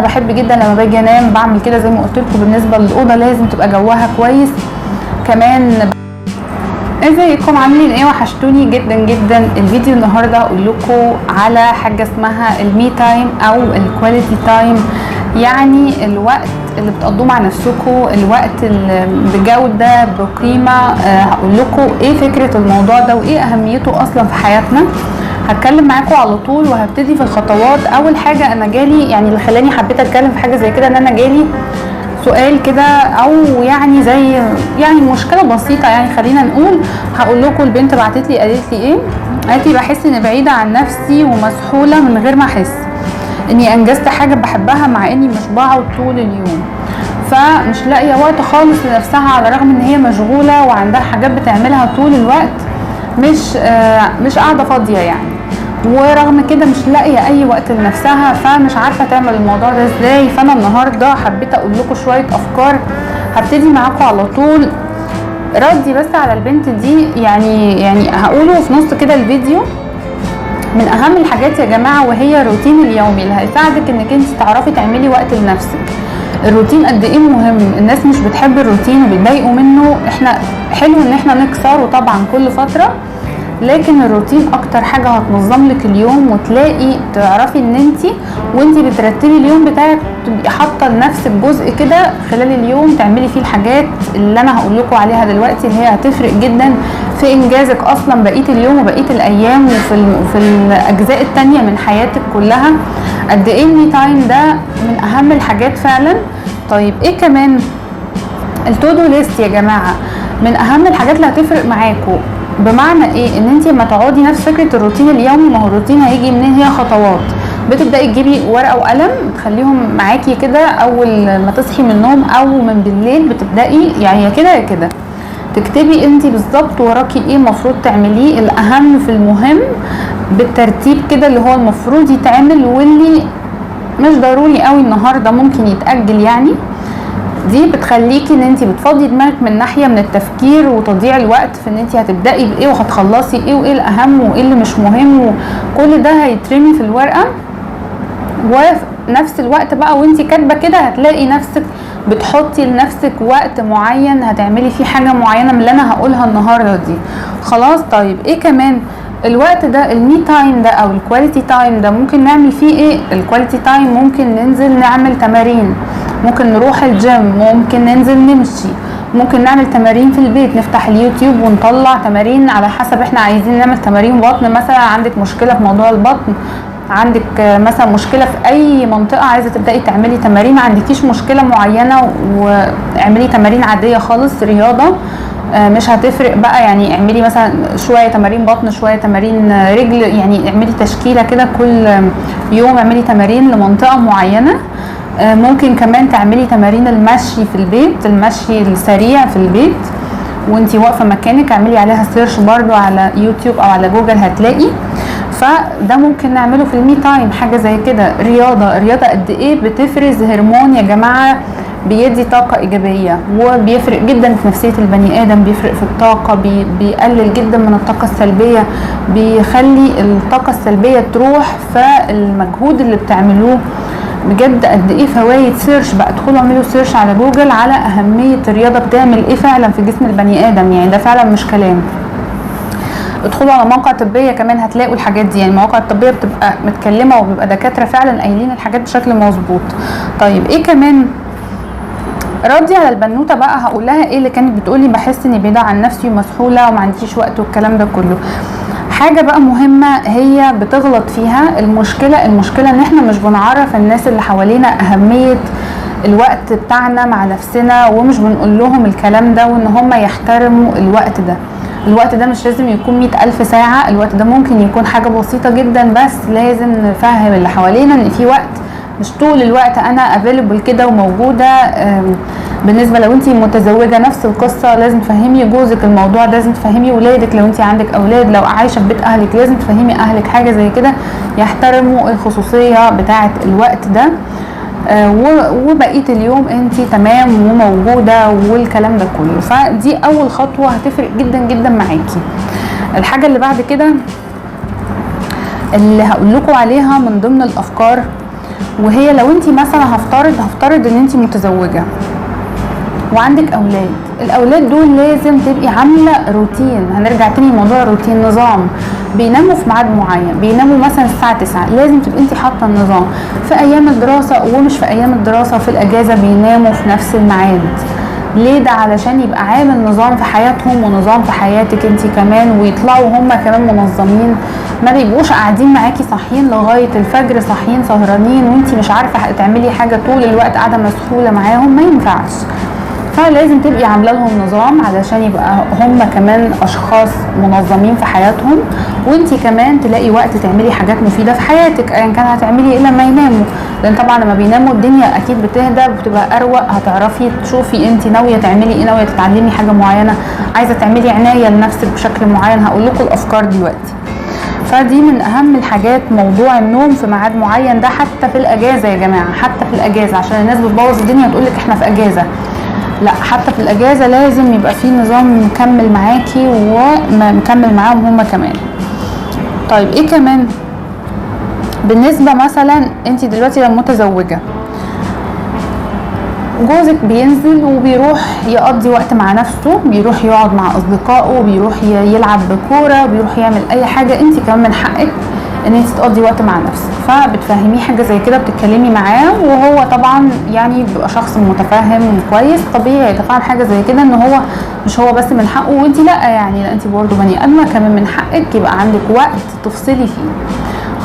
بحب جدا لما باجي انام بعمل كده زي ما قلت لكم. بالنسبة للاوضه لازم تبقى جوها كويس كمان. ازيكم عاملين ايه؟ وحشتوني جدا جدا. الفيديو النهارده هقول لكم على حاجة اسمها ال me time او ال quality time، يعني الوقت اللي بتقضوه مع نفسكم، الوقت اللي بجوده بقيمة. هقول لكم ايه فكرة الموضوع ده وايه اهميته اصلا في حياتنا. هتكلم معاكم على طول وهبتدي في الخطوات. اول حاجة انا جالي، يعني اللي خلاني حبيت اتكلم في حاجة زي كده، ان انا جالي سؤال كده او يعني زي يعني مشكلة بسيطة، يعني خلينا نقول. هقول لكم البنت بعتت لي قالت لي ايه. قالت لي بحس اني بعيدة عن نفسي ومسحوله من غير ما احس اني انجزت حاجة بحبها، مع اني مش بقعد طول اليوم. فمش لاقيه وقت خالص لنفسها، على الرغم ان هي مشغولة وعندها حاجات بتعملها طول الوقت، مش قاعدة فاضية يعني، ورغم كده مش لاقيه اي وقت لنفسها، فمش عارفه تعمل الموضوع ده ازاي. فانا النهارده حبيت اقول لكم شوية افكار، هبتدي معاكم على طول. ردي بس على البنت دي يعني هقوله في نص كده الفيديو. من اهم الحاجات يا جماعة وهي الروتين اليومي اللي هيساعدك انك انت تعرفي تعملي وقت لنفسك. الروتين قد ايه مهم، الناس مش بتحب الروتين وبيتضايقوا منه. احنا حلو ان احنا نكسره طبعا كل فترة، لكن الروتين اكتر حاجة هتنظم لك اليوم، وتلاقي تعرفي ان انت وانت بترتبي اليوم بتاعك تبقي حاطه لنفسك جزء كده خلال اليوم تعملي فيه الحاجات اللي انا هقول لكم عليها دلوقتي، اللي هي هتفرق جدا في انجازك اصلا بقية اليوم وبقية الايام وفي في الاجزاء التانية من حياتك كلها. قد ايه ال me time ده من اهم الحاجات فعلا. طيب ايه كمان؟ ال to do list يا جماعة من اهم الحاجات اللي هتفرق معاكم. بمعنى ايه؟ ان انت لما تقعدي نفس فكرة الروتين اليومي، ما هو الروتين هيجي منين؟ هي خطوات. بتبداي تجيبي ورقة وقلم تخليهم معاكي كده اول ما تصحي من النوم او من بالليل، بتبداي يعني يا كده يا كده تكتبي انت بالظبط وراكي ايه المفروض تعمليه، الاهم في المهم بالترتيب كده، اللي هو المفروض يتعمل واللي مش ضروري قوي النهارده ممكن يتاجل. يعني دي بتخليكي ان انت بتفضي دماغك من ناحية من التفكير وتضييع الوقت في ان انت هتبداي بايه وهتخلصي ايه وايه الاهم وايه اللي مش مهم، وكل ده هيترمي في الورقة. وفي نفس الوقت بقى وانت كاتبه كده هتلاقي نفسك بتحطي لنفسك وقت معين هتعملي فيه حاجة معينة من اللي انا هقولها النهارده دي. خلاص. طيب ايه كمان؟ الوقت ده ال me time ده او ال quality time ده ممكن نعمل فيه ايه؟ ال quality time ممكن ننزل نعمل تمارين، ممكن نروح الجيم، ممكن ننزل نمشي، ممكن نعمل تمارين في البيت، نفتح اليوتيوب ونطلع تمارين على حسب احنا عايزين نعمل تمارين بطن مثلا، عندك مشكلة في موضوع البطن، عندك مثلا مشكلة في اي منطقة عايزة تبدأي تعملي تمارين، ما عندكيش مشكلة معينة واعملي تمارين عادية خالص، رياضة، مش هتفرق بقى. يعني اعملي مثلا شوية تمارين بطن، شوية تمارين رجل، يعني اعملي تشكيلة كده كل يوم، اعملي تمارين لمنطقة معينة. ممكن كمان تعملي تمارين المشي في البيت، المشي السريع في البيت وانتي واقفة مكانك، اعملي عليها search برضو على يوتيوب او على جوجل هتلاقي. فده ممكن نعمله في ال me time، حاجة زي كده. رياضة، الرياضة قد ايه بتفرز هرمون يا جماعة بيدي طاقة إيجابية، وبيفرق جدا في نفسية البني آدم، بيفرق في الطاقة، بيقلل جدا من الطاقة السلبية، بيخلي الطاقة السلبية تروح. فالمجهود اللي بتعملوه بجد قد ايه فوائد. search بقى، ادخلوا اعملوا search على جوجل على اهمية الرياضة بتعمل ايه فعلا في جسم البني ادم، يعني ده فعلا مش كلام. ادخلوا على مواقع طبية كمان هتلاقوا الحاجات دي، يعني المواقع الطبية بتبقى متكلمه وبيبقى دكاترة فعلا قايلين الحاجات بشكل مظبوط. طيب ايه كمان؟ ردي على البنوته بقى هقول لها ايه اللي كانت بتقولي بحس اني بعيدة عن نفسي ومسحوله وما عنديش وقت والكلام ده كله. حاجة بقى مهمة هي بتغلط فيها، المشكلة ان احنا مش بنعرف الناس اللي حوالينا اهمية الوقت بتاعنا مع نفسنا، ومش بنقول لهم الكلام ده وان هم يحترموا الوقت ده. الوقت ده مش لازم يكون 100,000 ساعة، الوقت ده ممكن يكون حاجة بسيطة جدا، بس لازم نفهم اللي حوالينا ان في وقت، مش طول الوقت انا available كده وموجودة. بالنسبة لو انت متزوجة نفس القصة، لازم تفهمي جوزك الموضوع ده، لازم تفهمي ولادك لو انت عندك اولاد، لو عايشة في بيت اهلك لازم تفهمي اهلك حاجة زي كده، يحترموا الخصوصية بتاعة الوقت ده. وبقية اليوم انت تمام وموجودة والكلام ده كله. فدي اول خطوة هتفرق جدا جدا معاكي. الحاجة اللي بعد كده اللي هقول لكم عليها من ضمن الافكار وهي لو انت مثلا هفترض ان انت متزوجة وعندك اولاد، الاولاد دول لازم تبقي عامله روتين. هنرجع تاني لموضوع الروتين، نظام. بيناموا في ميعاد معين، بيناموا مثلا الساعة 9، لازم تبقي انت حاطه النظام في ايام الدراسة ومش في ايام الدراسة، في الاجازة بيناموا في نفس الميعاد. ليه ده؟ علشان يبقى عامل نظام في حياتهم ونظام في حياتك انت كمان، ويطلعوا هما كمان منظمين، ما بيبقوش قاعدين معاكي صاحيين لغاية الفجر، صاحيين سهرانين وانت مش عارفه تعملي حاجة، طول الوقت قاعدة مسحوله معاهم، ما ينفعش. فلازم تبقي عامله لهم نظام علشان يبقى هم كمان اشخاص منظمين في حياتهم، وانتي كمان تلاقي وقت تعملي حاجات مفيدة في حياتك ايا كان هتعملي ايه لما يناموا. لان طبعا لما بيناموا الدنيا اكيد بتهدى، بتبقى اروق، هتعرفي تشوفي انتي ناوية تعملي ايه، ناوية تتعلمي حاجة معينة، عايزه تعملي عناية لنفسك بشكل معين. هقول لكم الافكار دلوقتي. فدي من اهم الحاجات، موضوع النوم في ميعاد معين ده حتى في الاجازة يا جماعة، حتى في الاجازة، عشان الناس بتبوظ الدنيا وتقول لك احنا في اجازه. لا، حتى في الاجازة لازم يبقى في نظام مكمل معاكي ومكمل معاهم هما كمان. طيب ايه كمان؟ بالنسبة مثلا انت دلوقتي لو متزوجة، جوزك بينزل وبيروح يقضي وقت مع نفسه، بيروح يقعد مع اصدقائه، بيروح يلعب بكوره، بيروح يعمل اي حاجة، انت كمان من حقك ان انت تقضي وقت مع نفسك. فبتفهميه حاجة زي كده، بتتكلمي معاه، وهو طبعا يعني بيبقى شخص متفهم كويس، طبيعي يتفهم حاجة زي كده، ان هو مش هو بس من حقه وانت لا، يعني لا انت برضه بني ادمه كمان من حقك يبقى عندك وقت تفصلي فيه.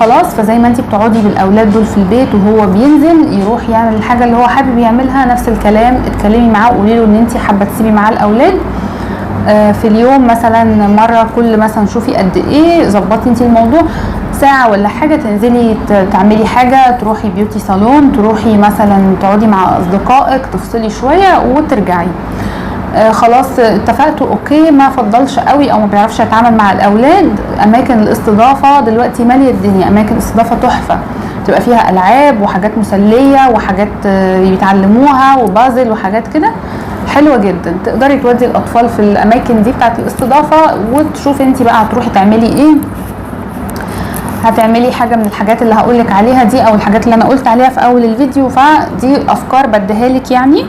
خلاص، فزي ما انت بتقعدي بالاولاد دول في البيت وهو بينزل يروح يعمل الحاجة اللي هو حابب يعملها، نفس الكلام اتكلمي معاه وقولي له ان انت حابة تسيبي معاه الاولاد في اليوم مثلا مرة كل مثلا، شوفي قد ايه، ظبطي انت الموضوع ساعة ولا حاجة، تنزلي تعملي حاجة، تروحي beauty salon، تروحي مثلا تقعدي مع اصدقائك، تفصلي شوية وترجعي. خلاص اتفقتوا okay، ما فضلش قوي او ما بيعرفش يتعامل مع الاولاد، اماكن الاستضافة دلوقتي ماليه الدنيا، اماكن استضافة تحفة، تبقى فيها العاب وحاجات مسلية وحاجات بيتعلموها وبازل وحاجات كده حلوة جدا. تقدري تودي الاطفال في الاماكن دي بتاعت الاستضافة، وتشوفي انت بقى هتروحي تعملي ايه. هتعملي حاجة من الحاجات اللي هقولك عليها دي، او الحاجات اللي انا قلت عليها في اول الفيديو. فدي افكار بديها لك يعني،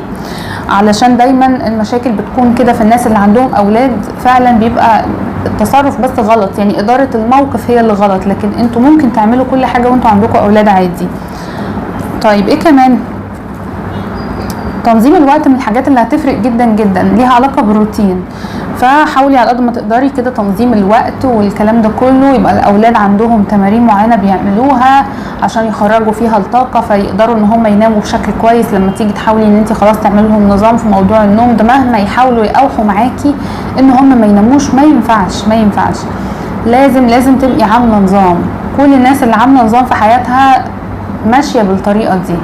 علشان دايما المشاكل بتكون كده في الناس اللي عندهم اولاد، فعلا بيبقى التصرف بس غلط، يعني ادارة الموقف هي اللي غلط، لكن انتوا ممكن تعملوا كل حاجة وانتوا عندكم اولاد عادي. طيب ايه كمان؟ تنظيم الوقت من الحاجات اللي هتفرق جدا جدا، ليها علاقة بالروتين. فحاولي على قد ما تقدري كده تنظيم الوقت والكلام ده كله، يبقى الاولاد عندهم تمارين معينة بيعملوها عشان يخرجوا فيها الطاقة، فيقدروا ان هم يناموا بشكل كويس. لما تيجي تحاولي ان انت خلاص تعملي لهم نظام في موضوع النوم ده، مهما يحاولوا يقاوحوا معاكي ان هم ما يناموش، ما ينفعش، ما ينفعش. لازم تبقي عامله نظام. كل الناس اللي عامله نظام في حياتها ماشية بالطريقة دي.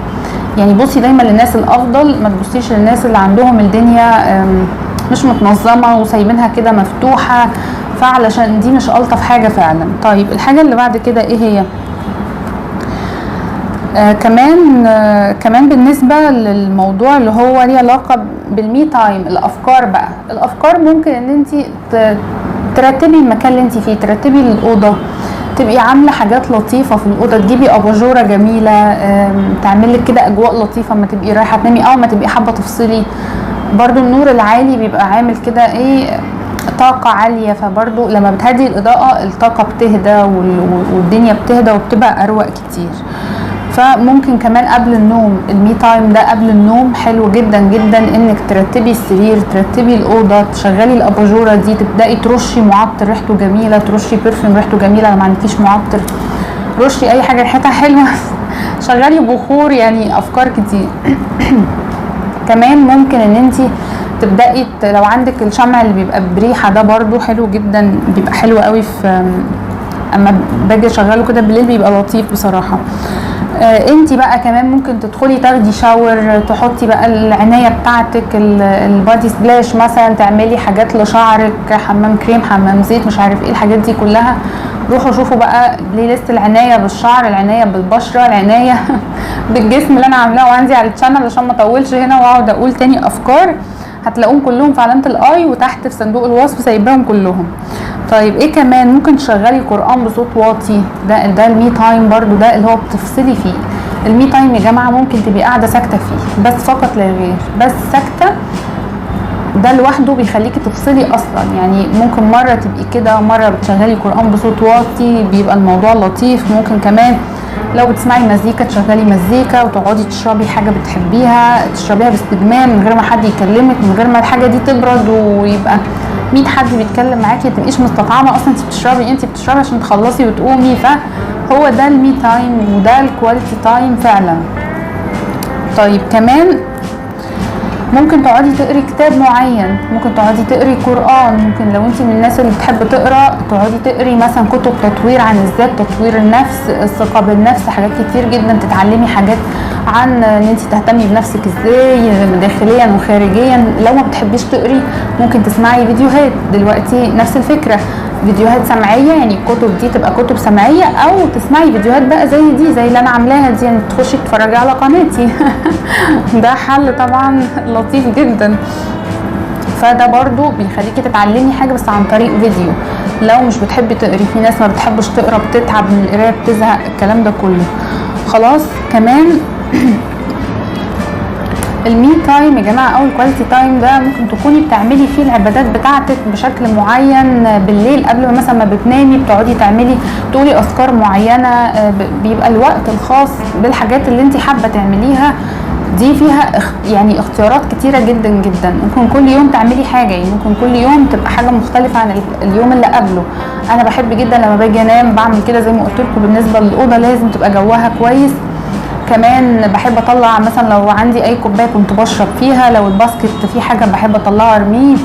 يعني بصي دايما للناس الافضل، ما تبصيش للناس اللي عندهم الدنيا مش متنظمه وسايبينها كده مفتوحة، فعلشان دي مش الطف حاجة فعلا. طيب الحاجة اللي بعد كده ايه هي؟ كمان بالنسبة للموضوع اللي هو ليه علاقة بال me time، الافكار بقى. الافكار ممكن ان انت ترتبي المكان اللي انت فيه، ترتبي الاوضة، تبقي عامله حاجات لطيفة في الاوضة، تجيبي اباجوره جميلة، تعمل لك كده اجواء لطيفة اما تبقي رايحة تنامي او ما تبقي حابة تفصلي. برضو النور العالي بيبقى عامل كده ايه، طاقة عالية، فبرضو لما بتهدي الاضاءة الطاقة بتهدى والدنيا بتهدى وبتبقى اروق كتير. فممكن كمان قبل النوم، ال me time ده قبل النوم حلو جدا جدا، انك ترتبي السرير، ترتبي الاوضة، تشغلي الاباجوره دي، تبداي ترشي معطر ريحته جميلة، ترشي perfume ريحته جميلة لو ما عندكيش معطر، رشي اي حاجة ريحتها حلوة، شغلي بخور، يعني افكار كتير. كمان ممكن ان انتي تبداي لو عندك الشمع اللي بيبقى بريحه ده برضو حلو جدا، بيبقى حلو قوي في اما باجي اشغله كده بالليل بيبقى لطيف بصراحة. انتي بقى كمان ممكن تدخلي تاخدي shower، تحطي بقى العناية بتاعتك، ال body splash مثلا، تعملي حاجات لشعرك، حمام كريم، حمام زيت، مش عارف ايه الحاجات دي كلها. روحوا شوفوا بقى playlist العناية بالشعر، العناية بالبشره، العناية بالجسم اللي انا عاملاه وعندي على ال channel، عشان ما اطولش هنا واقعد اقول تاني افكار. هتلاقوهم كلهم في علامة ال i وتحت في صندوق الوصف سايباهم كلهم. طيب ايه كمان؟ ممكن تشغلي قرآن بصوت واطي، ده ال me time برضو، ده اللي هو بتفصلي فيه. ال me time يا جماعة ممكن تبقي قاعدة ساكته فيه بس، فقط لا غير، بس ساكته، ده لوحده بيخليكي تفصلي اصلا. يعني ممكن مرة تبقي كده، مرة بتشغلي قران بصوت واطي، بيبقى الموضوع لطيف. ممكن كمان لو بتسمعي مزيكا تشغلي مزيكا وتقعدي تشربي حاجة بتحبيها، تشربيها باستجمام من غير ما حد يكلمك، من غير ما الحاجة دي تبرد ويبقى 100 حد بيتكلم معاكي، ما تبقيش مستطعمه اصلا انت بتشربي، انت بتشربي عشان تخلصي وتقومي. فهو ده ال me time وده ال quality time فعلا. طيب كمان ممكن تقعدي تقري كتاب معين، ممكن تقعدي تقري قرآن، ممكن لو انت من الناس اللي بتحب تقرا تقعدي تقري مثلا كتب تطوير عن الذات، تطوير النفس، الثقة بالنفس، حاجات كتير جدا، تتعلمي حاجات عن ان انت تهتمي بنفسك ازاي داخليا وخارجيا. لو ما بتحبيش تقري ممكن تسمعي فيديوهات، دلوقتي نفس الفكرة، فيديوهات سمعية، يعني الكتب دي تبقى كتب سمعية، او تسمعي فيديوهات بقى زي دي، زي اللي انا عاملاها دي، يعني تخشي تتفرجي على قناتي. ده حل طبعا لطيف جدا. فده برضو بيخليكي تتعلمي حاجة بس عن طريق فيديو. لو مش بتحبي تقري، في ناس ما بتحبش تقرا، بتتعب من القراية، بتزهق، الكلام ده كله. خلاص كمان ال me time يا جماعة او ال quality time ده ممكن تكوني بتعملي فيه العبادات بتاعتك بشكل معين بالليل قبل ما مثلا ما بتنامي، بتقعدي تعملي تقولي اذكار معينة، بيبقى الوقت الخاص بالحاجات اللي انت حابة تعمليها دي، فيها يعني اختيارات كتيرة جدا جدا. ممكن كل يوم تعملي حاجة، يعني ممكن كل يوم تبقى حاجة مختلفة عن اليوم اللي قبله. انا بحب جدا لما باجي انام بعمل كده زي ما قلت لكم. بالنسبة للاوضه لازم تبقى جوها كويس. كمان بحب اطلع مثلا لو عندي اي كوباية كنت بشرب فيها، لو ال basket في حاجة بحب اطلعها ارميه.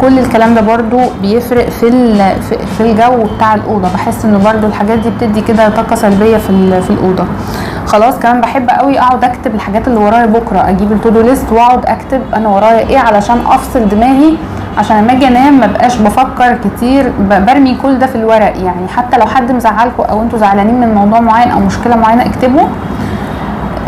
كل الكلام ده برضو بيفرق في الجو بتاع الاوضة. بحس انه برضو الحاجات دي بتدي كده طاقة سلبية في الاوضة. خلاص كمان بحب قوي اقعد اكتب الحاجات اللي ورايا بكره، اجيب ال to do list واقعد اكتب انا ورايا ايه علشان افصل دماغي، عشان لما اجي انام ما بقاش بفكر كتير، برمي كل ده في الورق. يعني حتى لو حد مزعلكم او انتوا زعلانين من موضوع معين او مشكلة معينة اكتبوا.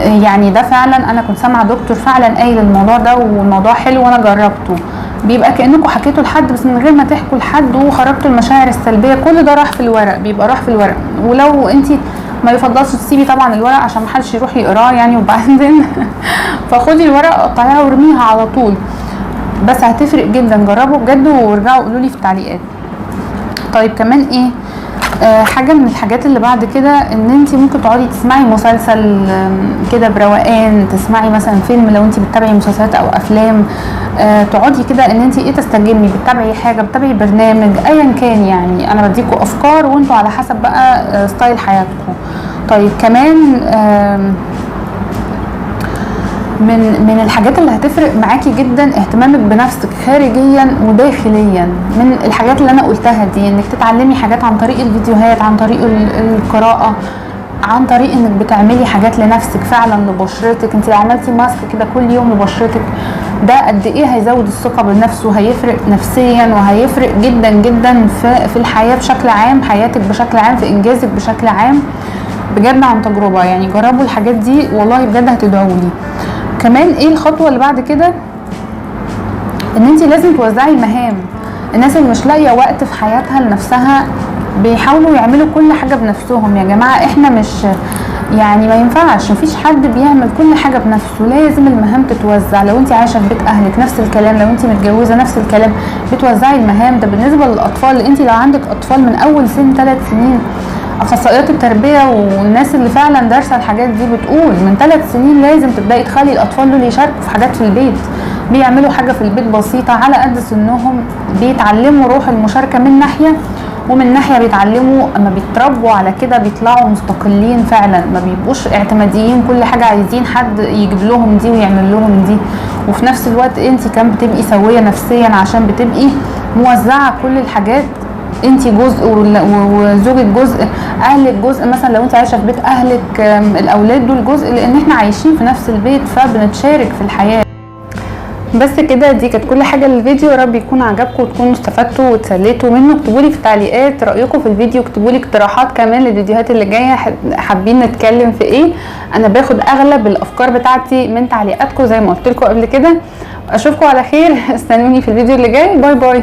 يعني ده فعلا انا كنت سامعه دكتور فعلا قايل الموضوع ده، والموضوع حلو وانا جربته. بيبقى كانكم حكيتوا لحد بس من غير ما تحكوا لحد، وخرجتوا المشاعر السلبية، كل ده راح في الورق، بيبقى راح في الورق. ولو انت ما يفضلش تسيبي طبعا الورق عشان ما حدش يروح يقراه يعني، وبعدين فخدي الورقة قطعيها وارميها على طول، بس هتفرق جدا. جربوا بجد وارجعوا قولوا لي في التعليقات. طيب كمان ايه حاجة من الحاجات اللي بعد كده، ان انت ممكن تقعدي تسمعي مسلسل كده بروقان، تسمعي مثلا فيلم لو انت بتتابعي مسلسلات او افلام، تقعدي كده ان انت ايه تستجمي، بتتابعي حاجة، بتتابعي برنامج ايا كان. يعني انا بديكوا افكار وانتوا على حسب بقى style حياتكم. طيب كمان من الحاجات اللي هتفرق معاكي جدا اهتمامك بنفسك خارجيا وداخليا. من الحاجات اللي انا قلتها دي، انك تتعلمي حاجات عن طريق الفيديوهات، عن طريق القراءة، عن طريق انك بتعملي حاجات لنفسك فعلا لبشرتك. انت لو عملتي ماسك كده كل يوم لبشرتك، ده قد ايه هيزود الثقة بالنفس، وهيفرق نفسيا، وهيفرق جدا جدا في الحياة بشكل عام، حياتك بشكل عام، في انجازك بشكل عام. بجد عن تجربة، يعني جربوا الحاجات دي والله بجد هتدعولي. كمان ايه الخطوة اللي بعد كده، ان انت لازم توزعي المهام. الناس اللي مش لاقية وقت في حياتها لنفسها بيحاولوا يعملوا كل حاجة بنفسهم. يا جماعة احنا مش يعني ما ينفعش، مفيش حد بيعمل كل حاجة بنفسه، لازم المهام تتوزع. لو انت عايشة في بيت اهلك نفس الكلام، لو انت متجوزة نفس الكلام، بتوزعي المهام. ده بالنسبة للاطفال، انت لو عندك اطفال من اول سن 3 سنين، اخصائيات التربية والناس اللي فعلا دارسة الحاجات دي بتقول من 3 سنين لازم تبدأي تخلي الاطفال دول يشاركوا في حاجات في البيت، بيعملوا حاجة في البيت بسيطة على قد سنهم، بيتعلموا روح المشاركة من ناحية، ومن ناحية بيتعلموا اما بيتربوا على كده بيطلعوا مستقلين فعلا، ما بيبقوش اعتماديين كل حاجة عايزين حد يجيب لهم دي ويعمل لهم دي. وفي نفس الوقت انت كمان بتبقي سوية نفسيا عشان بتبقي موزعة كل الحاجات، انت جزء وزوجك جزء، اهلك جزء. مثلا لو انت عايشة في بيت اهلك، الاولاد دول جزء، لان احنا عايشين في نفس البيت فبنتشارك في الحياة. بس كده دي كانت كل حاجة للفيديو، يا رب يكون عجبكم وتكونوا استفدتوا وتسليتوا منه. اكتبوا لي في التعليقات رايكم في الفيديو، اكتبوا لي اقتراحات كمان للفيديوهات اللي جاية، حابين نتكلم في ايه. انا باخد اغلب الافكار بتاعتي من تعليقاتكم زي ما قلت لكم قبل كده. اشوفكم على خير، استنوني في الفيديو اللي جاي. bye bye.